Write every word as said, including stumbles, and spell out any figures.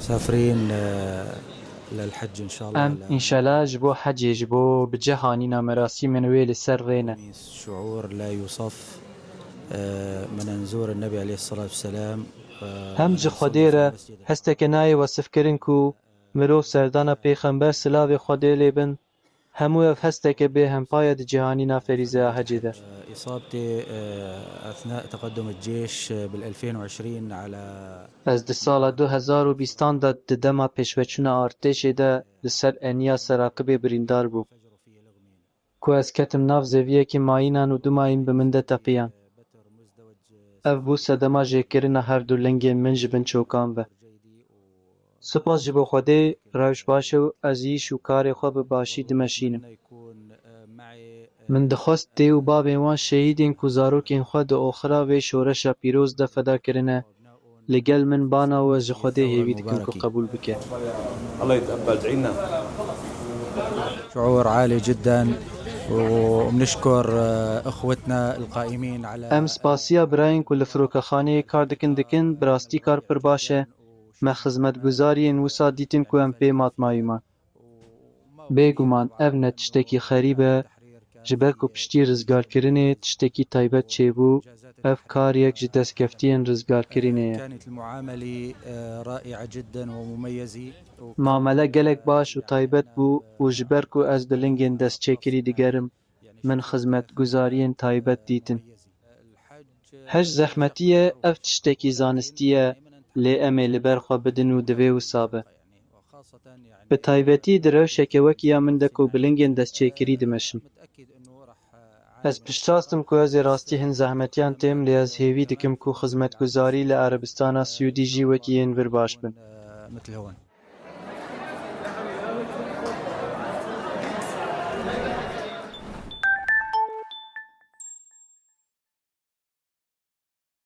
مسافرين، آه، للحج إن شاء الله. Em înşela ji bo hecê, ji bo bi cih anîna merasîmên wê li ser rê ne. شعور لا يوصف، آه، من نزور النبي عليه الصلاة والسلام، آه، Hem ji Xwedê re hesteke nayê wesifkirin ku mirov serdana Pêxember, silavê Xwedê lê bin, hemû ev hesteke bêhempa ye di cih anîna ferîzeya hecê de. إصابتي، آه، أثناء تقدم الجيش بال ألفين وعشرين على Ez di sala du hezar û bîstan de di dema pêşveçûna artêşê de li ser eniya Seraqibê birîndar bûm. Ku ez ketim nav zeviyekî mayînan û du mayîn bi min de teqiyan. Ev bû sedema jêkirina her du lingên min ji bin çokan ve. Spas ji bo Xwedê, rewş baş e û ez îş û karê xwe bi başî dimeşînim. Min dixwest dê û babên wan şehîdên ku zarokên xwe di oxira vê şoreşa pîroz de feda kirine, li gel min bana û ez ji Xwedê hêvî dikim ku qebûl bike. الله يتقبل، ادعي لنا. شعور عالي جدا، وبنشكر، آه، إخوتنا القائمين على Em spasiya birayên ku li firokexaneyê kar dikin dikin, bi rastî kar pir baş e. Me xizmetguzariyên wisa dîtin ku em pê matmayî man. Bêguman ev ne tiştekî xerîb e, ji ber ku piştî rizgarkirinê tiştekî taybet çêbû, ev kar yek ji destkeftiyên rizgarkirinê ye. كانت المعاملة، آه، رائعة جدا ومميزة. Mamele gelek baş û taybet bû û ji ber ku ez bi lingên destçêkirî digerim, min xizmetguzariyên taybet dîtin. Hej zehmetî ye, ev tiştekî zanistî ye, lê em ê li ber xwe bidin û divê wisa be. Bi taybetî di rewşeke wekî ya min de ku bi lingên destçêkirî dimeşim. Ez piştrast im ku ez ê rastî hin zehmetiyan têm, lê ez hêvî dikim ku xizmetguzarî li Erebistana Siûdî jî wekî yên vir baş bin. مثل هون.